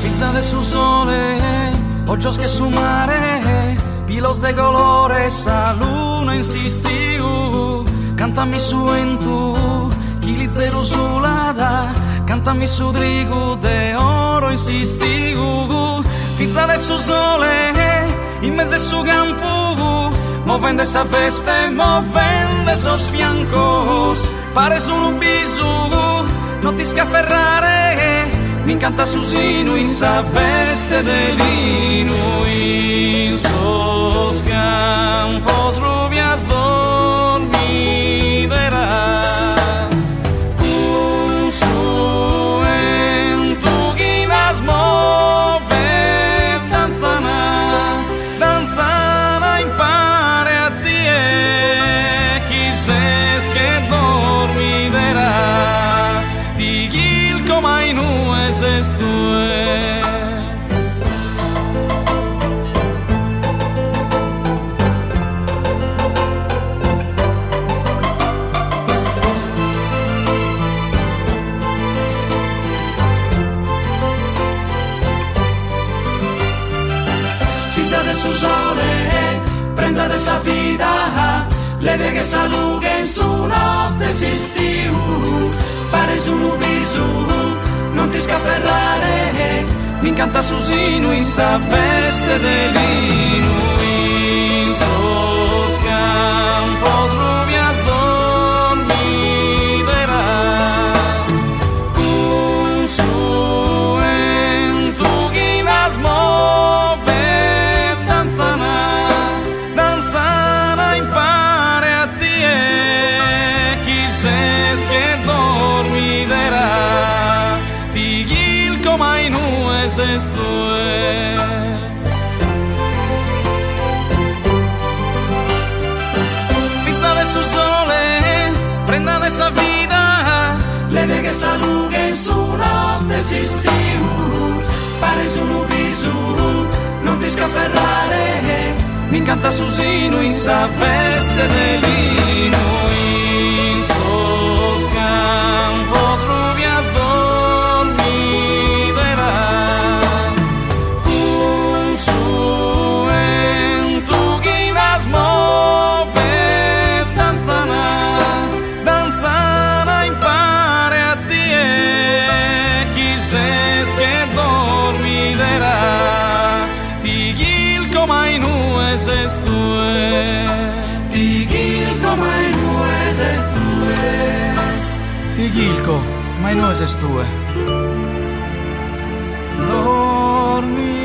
Fiza de su sole, ojos che su mare, pilos de colore sa luna in s'istiu. Cantami su 'entu chi lizeru sulat, cantami su trigu de oro in s'istiu. Fiza de su sole, in mesu 'e su campu, movende sa veste, movende sos fiancos, pares unu bisu, no t'isc'aferrare, m'incantat su sinu in sa veste de linu, in sos campos rubias dormideras, cun su 'entu chi las movet, dantzana, dantzana impare a tie chi ses che dormidera, ti chilco ma inue ses tue. Fiza de su sole, prenda de sa vida, leve che sa lughe in su notte 'e s'istiu, pares unu bisu, non t'isc'aferrare, m'incantat su sinu in sa veste de linu, in sos campos rubias dormideras, cun su 'entu chi las movet, dantzana, dantzana impare a tie chi ses che dormidera, ti chilco ma inue ses tue. Fiza de su sole, prenda de sa vida, leve che sa lughe in su notte 'e s'istiu, pares unu bisu, non t'isc'aferrare, m'incantat su sinu in sa veste de linu, in sos campos rubias dormideras, cun su 'entu chi las movet, dantzana, dantzana impare a tie chi ses che dormidera, ti chilco ma inue ses tue. Ti chilco ma inue ses tue. Ti chilco ma inue ses tue. Dormidera.